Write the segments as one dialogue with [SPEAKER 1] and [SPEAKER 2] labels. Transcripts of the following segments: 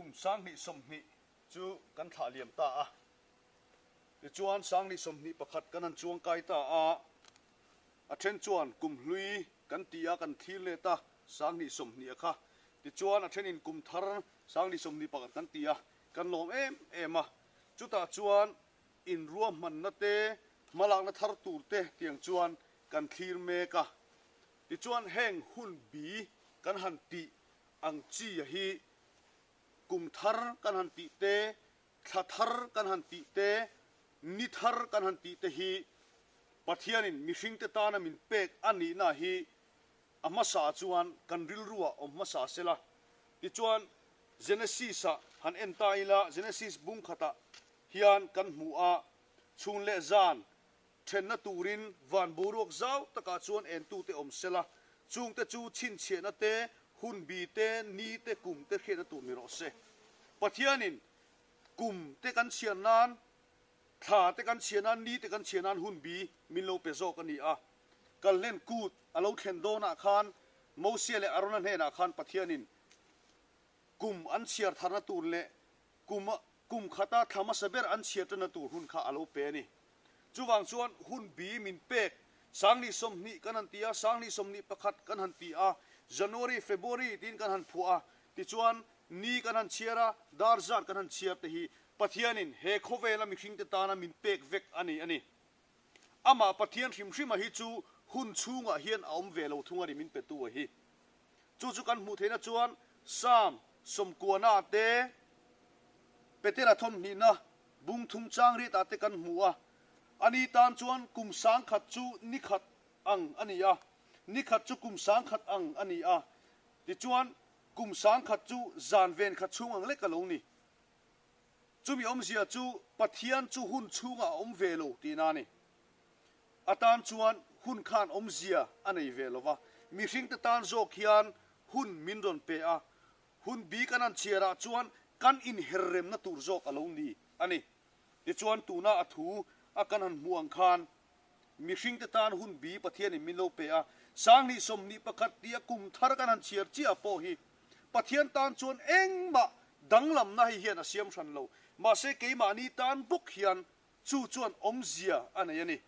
[SPEAKER 1] Kum 2020 chu kan thlah liam ta a, tichuan 2021 kan han chuang kai ta a, a then chuan kum hlui kan ti a kan thlir let a 2020 a kha, tichuan a thenin kum thar 2021 kan ti a kan lawm em em a, chutah chuan inruahmanna te hmalakna thar tur te tiang chuan kan thlir mek a, tichuan heng hun bi kan han tih ang chi a hi kum thar kan han tih te, thla thar kan han tih te, ni thar kan han tih te hi Pathianin mihringte tana min pek a nihna hi a hmasa chuan kan rilruah awm hmasa sela. Tichuan, Genesis-ah han en ta ila, Genesis bung khatah hian kan hmu a, chhun leh zan Thenna turin van boruak zau takah chuan entute awm sela, chungte chu chhinchhiahna te, hunbi te, ni te, kum te hriatna tur ni rawh se. Pathianin kum te kan chhiar nan, thla te kan chhiar nan, ni te kan chhiar nan hunbi min lo pe zawk a ni a. Kalhlen kut a lo thlen dawnah khan Mosia leh Arona hnenah khan Pathianin kum an chhiar tharna tur leh kum kum khata thla hmasa ber an chhiar tanna tur hun kha a lo pe a ni. Chuvang chuan hun bi min pek 2020 kan han ti a, 2021 kan han ti a, January, February tiin kan han phuah a, tichuan ni kan han chhiar a, dar zat kan han chhiar te hi Pathianin he khawvela mihringte tana min pek vek a ni a ni. Amah Pathian hrim hrima hi chu hun chhungah hian a awm ve lo thung a ni min petu a hi. Chu chu kan hmuh theihna chuan Psalm 90 te, Petera thawmhnihna bung thum chang riatah te kan hmu a. Ani tan chuan kum 1000 chu ni khat ang a ni a, ni khat chu kum 1000 ang a ni a. Tichuan, kum 1000 chu zan ven khat chhung ang lek a lo ni. Chumi awmzia chu Pathian chu hun chhungah a awm ve lo tihna a ni. A tan chuan hun khan awmzia a nei ve lo va, mihringte tan zawk hian hun min rawn pe a, hun bi kan han chhiarah chuan kan inherremna tur zawk a lo ni a ni. Tichuan tuna a thu a kan han hmuh ang khan mihringte tan hun bi Pathianin min lo pe a, 2021 tia kum thar kan han chhiar chiah pawh hi Pathian tan chuan engmah danglamna hei hian a siam hran lo, mahse keimahni tan bawk hian chu chuan awmzia a nei a ni.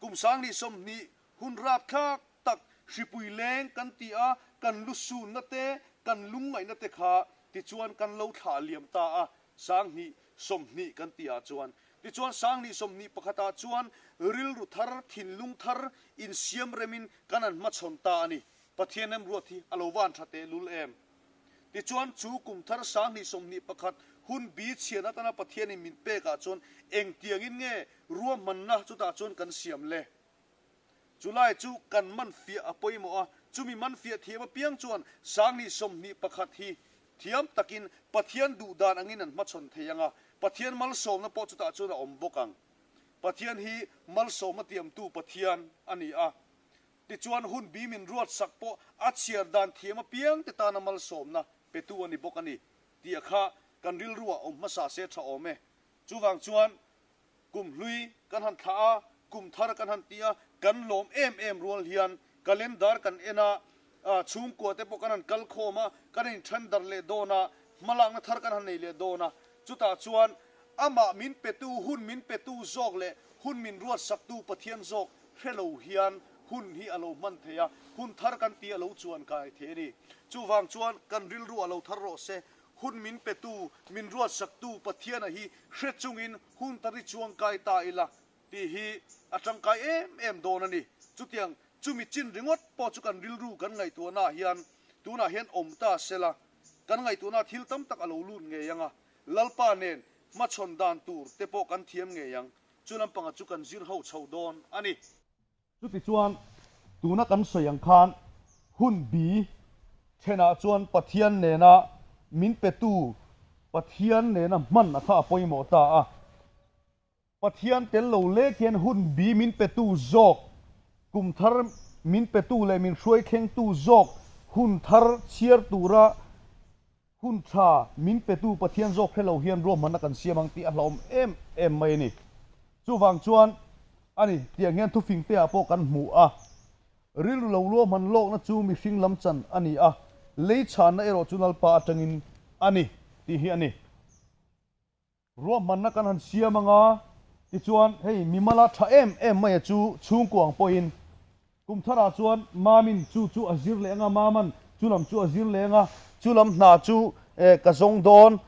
[SPEAKER 1] Kum 2020 hun rapthlak tak hripui leng kan ti a, kan lu sunna te, kan lungngaihna te kha tichuan kan lo thlah liam ta a, 2020 kan tihah chuan. Tichuan 2021 ah chuan rilru thar, thinlung thar insiam remin kan han hmachhawn ta a ni. Pathian remruat hi a lo van tha tehlul em? Tichuan chu kum thar 2021 hun bi chhian atana Pathianin min pekah chuan engtiangin nge ruahmanna chutah chuan kan siam le? Chulai chu kan man fiah a pawimawh a, chumi man fiah thiam apiang chuan 2021 hi thiam takin Pathian duh dan angin an hmachhawn thei ang a, Pathian malsawmna pawh chutah chuan a awm bawk ang. Pathian hi malsawmna tiamtu Pathian a ni a. Tichuan hun bi min ruatsak pawh a chhiar dan thiam apiang te tana malsawmna petu a ni bawk a ni tih a kha kan rilruah awm hmasa se tha awm e. Chuvang chuan kum hlui kan han thlah a, kum thar kan han ti a, kan lawm em em rual hian calendar kan en a, chhungkua te pawh kan han kal khawm a, kan inthen darh leh dawn a, hmalakna thar kan han nei leh dawn a, chutah chuan amah min petu, hun min petu zawk leh hun min ruatsaktu Pathian zawk hre lo hian hun hi a lo hman thei a, hun thar kan tih a lo chuan kai thei a ni. Chuvang chuan kan rilru a lo thar rawh se, hun min petu, min ruatsaktu Pathiana hi hre chungin hun thar hi chuang kai ta ila tih hi a tangkai em em dawn a ni. Chutiang chumi chin ringawt pawh chu kan rilru kan ngaihtuahnaah hian tunah hian awm ta sela, kan ngaihtuahnaah thil tam tak a lo lut ngei ang a, Lalpa nen hmachhawn dan tur te pawh kan thiam ngei ang. Chu lampanga chu kan zir ho chho dawn a ni. Chutichuan, tuna kan sawi ang khan hun bi thenah chuan Pathian nena min petu Pathian nena hman a kha a pawimawh ta a. Pathian tel lo lek hian hun bi min petu zawk, kum thar min petu leh min hruai thlengtu zawk hun thar chhiar tura Hun tha min petu Pathian zawk hre lo hian ruahmanna kan siam ang tih a hlauhawm em em mai a ni. Chuvang chuan a ni, tiang hian thufing te ah pawh kan hmu a. Rilru lo ruahman lawkna chu mihring lam chan a ni a, lei chhanna erawh chu Lalpa atangin a ni. tih hi a ni. Ruahmanna kan han siam anga, tichuan hei mimala tha em em maia chu chhungkua ang pawhin kum tharah chuan Mamin chu chu a zir leh anga, Maman chu lam chu a zir leh anga, chu lam hna chu ka zawng dawn,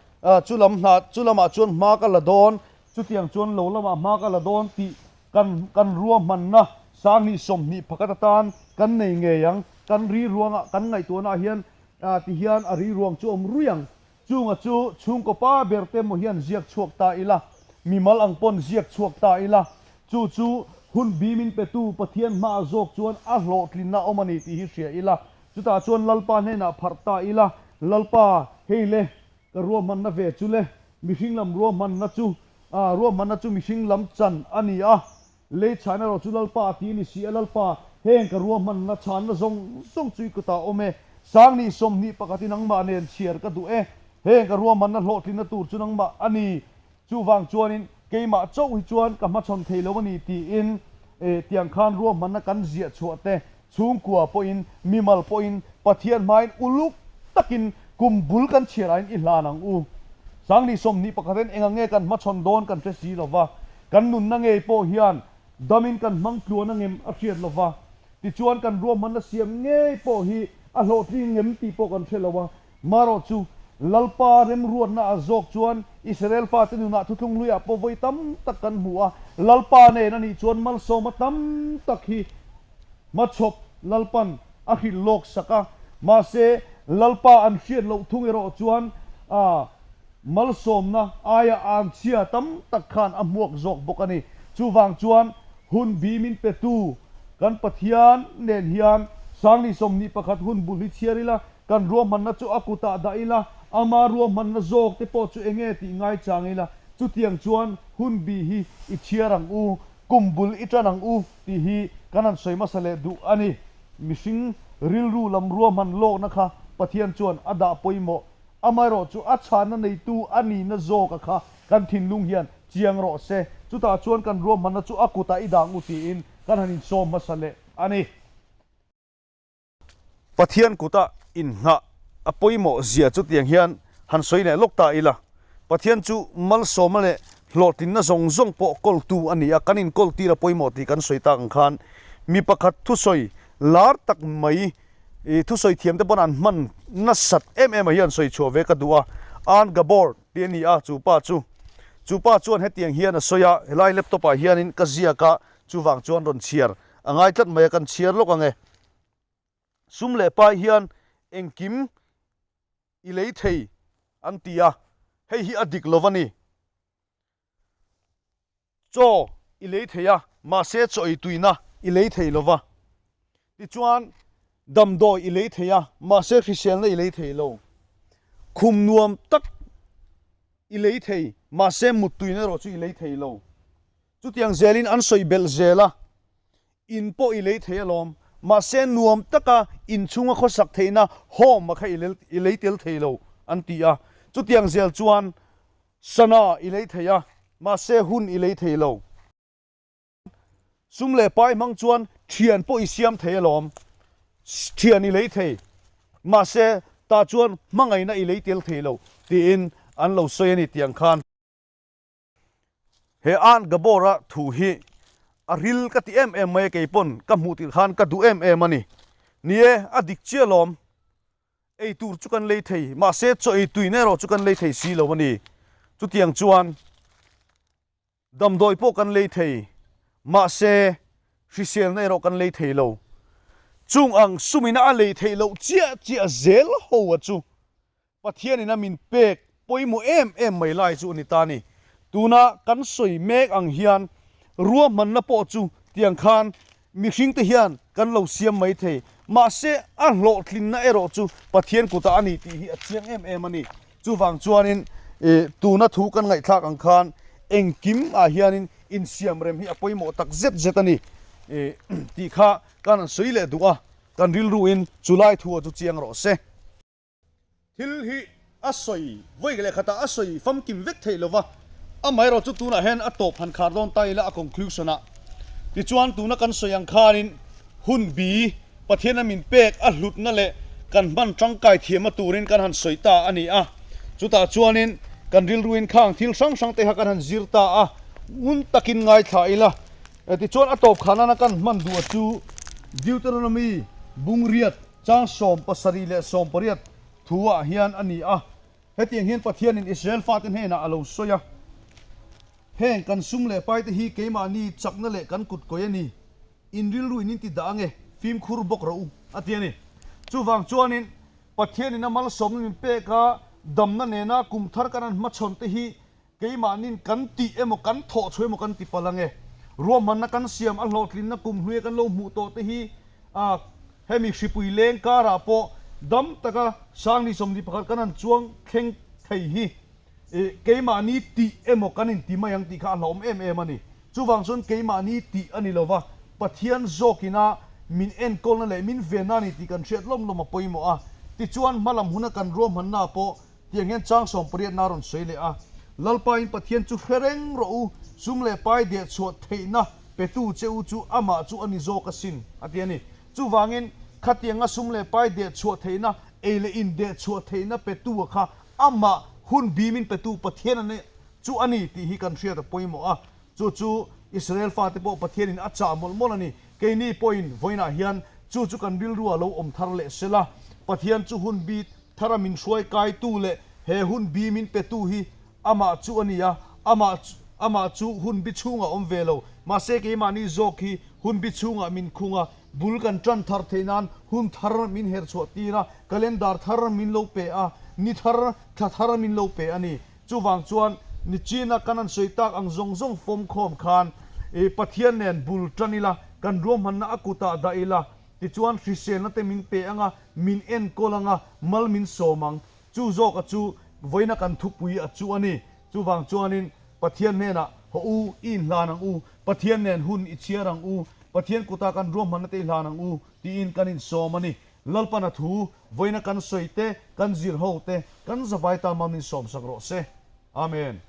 [SPEAKER 1] chu lam hna chu lamah chuan hma ka la dawn, chutiang chuan lo lamah hma ka la dawn tih kan kan ruahmanna 20 21 atan kan nei ngei ang. Kan ri ruangah kan ngaihtuahnaah hian tihian a ri ruang chu a awm ruih ang. Chunga chu chhungkaw pa ber te maw hian ziak chhuak ta ila, mimal ang pawn ziak chhuak ta ila, chu chu hun bi min petu Pathian hmaah zawk chuan a hlawhtlinna awm a ni tih hi hria ila, chutah chuan Lalpa hnenah pharh ta ila, Lalpa, hei le, ka ruahmanna ve chu le, mihring lam ruahmanna chu, ruahmanna chu mihring lam chan a ni a, Lei chhan erawh chu Lalpa a ti a ni si a, Lalpa, heng ka ruahmanna chhanna zawng zawng chu i kutah awm e. 20 21 i nangmah nen chhiar ka duh e. Heng ka ruahmanna hlawhtlinna tur chu nangmah a ni. Chuvang chuanin keimah chauh hi chuan ka hmachhawn thei lo a ni tiin tiang khan ruahmanna kan ziah chhuah te chhungkua pawhin, mimal pawhin Pathian hmain uluk takin kum bul kan chhiar aiin i hlan ang u. 20 21 in enga nge kan hmachhawn dawn kan hre si lo va, kan nunna ngei pawh hian damin kan hmang tluan angem a hriat lo va, tichuan kan ruahmanna siam ngei pawh hi a hlawhtling ngem tih pawh kan hre lo a. Marawh chu Lalpa remruatna a zawk chuan Israel fate nunah thuthlung hluiah pawh vawi tam tak kan hmu a, Lalpa nen a nih chuan malsawma tam tak hi hmachhawp Lalpan a hrilh lawk sak a, mahse Lalpa an hriat loh thung erawh chuan a malsawmna aia anchhia tam tak khan a hmuak zawk bawk a ni. Chuvang chuan hun bi min petu kan Pathian nen hian 20 21 hun bul hi chhiar ila, Kan ruahmanna chu a kutah dah ila, ama ruahmanna zawk te pawh chu enge tih ngai chang ila, chutiang chuan hun bi hi i chhiar ang u, kum bul i tan ang u tih hi kan han sawi hmasa leh duh a ni. Mihring rilru lam ruahman lawkna kha Pathian chuan a dah pawimawh, amaherawh chu a chhanna neitu a nihna zawka kha kan thinlung hian chiang rawh se, chutah chuan kan ruahmanna chu a kutah i dah ang u tiin kan han insawm hmasa leh a ni. Pathian kuta inngah a pawimawh zia chutiang hian han sawi leh lawk ta ila, Pathian chu malsawmna leh hlawhtlinna zawng zawng pawh kawltu a ni a, kan inkawltir a pawimawh tih kan sawi tak ang khan mi pakhat thusawi lar tak mai thusawi thiamte pawn an hman nasat em em a hian sawi chhuah ve ka duh a, Ann Gabor tih a ni a, chu pa chu chu pa chuan hetiang hian a sawi a, helai laptop ah hianin ka ziak a, chuvang chuan rawn chhiar a ngai tlat mai a, kan chhiar lawk ang e. Sum leh pai hian engkim i lei thei an ti a, hei hi a dik lo a ni. Chaw i lei thei a, mahse chaw ei tuina i lei thei lo va. Tichuan damdawi i lei thei a, mahse hriselna i lei thei lo. Khum nuam tak i lei thei, mahse muttuina erawh chu i lei thei lo. Chutiang zelin an sawi belh zel a, in pawh i lei thei alawm, mahse nuam taka inchhunga khawsak theihna home a kha i lei tel thei lo an ti a. Chutiang zel chuan sana i lei thei a, mahse hun i lei thei lo. Sum leh pai hmang chuan thian pawh i siam thei alawm, thian i lei thei, mahse tah chuan hmangaihna i lei tel thei lo tiin an lo sawi a ni tiang khan. He Aunt Gabor-a thu hi a ril ka ti em em mai a, kei pawn ka hmuh tirh khan ka duh em em a ni. Ni e, a dik chiah alawm. Ei tur chu kan lei thei, mahse chaw ei tuina erawh chu kan lei thei si lo a ni. Chutiang chuan damdawi pawh kan lei thei, mahse hriselna erawh kan lei thei lo. Chung ang sumina a lei theih loh chiah chiah zel ho a chu Pathianin a min pek pawimawh em em mai lai chu a ni ta a ni. Tuna kan sawi mek ang hian ruahmanna pawh chu tiang khan mihringte hian kan lo siam mai thei. Mahse a hlawhtlinna erawh chu Pathian kutah a ni tih hi a chiang em em a ni. Chuvang chuanin tuna thu kan ngaihthlak ang khan engkim ah hianin insiamrem hi a pawimawh tak zet zet a ni tih kha kan han sawi leh duh a, kan rilruin chulai thu ah chu chiang rawh se. Thil hi a sawi vawi leh khatah a sawi famkim vek theih lova, amaherawh chu tunah hian a tawp han khar dawn ta ila a conclusion ah. Tichuan tuna kan sawi ang khanin hun bi Pathiana min pek a hlutna leh kan hman tangkai thiamna turin kan han sawi ta a ni a. Chutah chuanin kan rilruin khang thil hrang hrang te kha kan han zir ta a, ngun takin ngaithla ila. Tichuan a tawp khan nana kan hman duh a chu Deuteronomy bungriat chang 78 leh 80 thu ah hian a ni a. Hetiang hian Pathianin Israel fate hnenah a lo sawi a, Heng kan sum leh paite hi keimahni chakna leh kan kut kawi a ni. In rilru in inti dah ange, fimkhur bawk rawh u, a ti a ni. Chuvang chuanin Pathianin a malsawmna min pek a, damna nena kum thar kan han hmachhawn te hi keimahnin kan tih emaw kan thawh chhuah emaw kan ti palh ange. Ruahmanna kan siam a hlawhtlinna kum hluia kan lo hmuh tawh te hi a hemi hripui leng karah pawh dam taka 2021 kan han chuang thleng thei hi keimahni tih emaw kan inti mai ang tih kha a hlauhawm em em a ni. Chuvang chuan keimahni tih a ni lo va, Pathian zawkina min enkawlna leh min venna a ni tih kan hriat lawm lawm a pawimawh a. Tichuan, hmalam huna kan ruahmanna pawh tiang hian chang 80 na rawn sawi leh a, Lalpain Pathian chu hre reng rawh u, sum leh pai deh chhuah theihna petu che u chu amah chu a ni zawk asin, a ti a ni. Chuvangin, khatianga sum leh pai deh chhuah theihna, ei leh in deh chhuah theihna petu a kha amah hun bimin petu Pathian a ni. Chu a ni tih hi kan hriat a pawimawh a, chu chu Israel fate pawh Pathianin a chah mawlh mawlh a ni. Keini pawhin vawiinah hian chu chu kan rilru a lo awm thar leh sel a, Pathian chu hun bi thara min hruai kaitu leh he hun bi min petu hi amah chu a ni a, amah amah chu hun bi chhungah awm ve lo. Mahse keimahni zawk hi hun bi chhungah min khung a, bul kan tan thar theih nan hun thar min her chhuah tir a, calendar thar min lo pe a, ni thar, thla thar min lo pe a ni. Chuvang chuan nichina kan an sawi tak ang zawng zawng fawm khawm khan i Pathian nen bul tan ila, kan ruahmanna a kutah dah ila, tichuan hriselna te min pe anga, min enkawl anga, mal min sawm ang. Chu zawka chu vawiina kan thupui a chu a ni. Chuvang chuanin Pathian hnenah haw u, i inhlan ang u, Pathian nen hun i chhiar ang u, Pathian kutah kan ruahmanna te i hlan ang u, tiin kan insawm a ni. Lalpana thu, vawiina kan sawi te, kan zir ho te, kan zavai ta mal min sawmsak rawh se. Amen.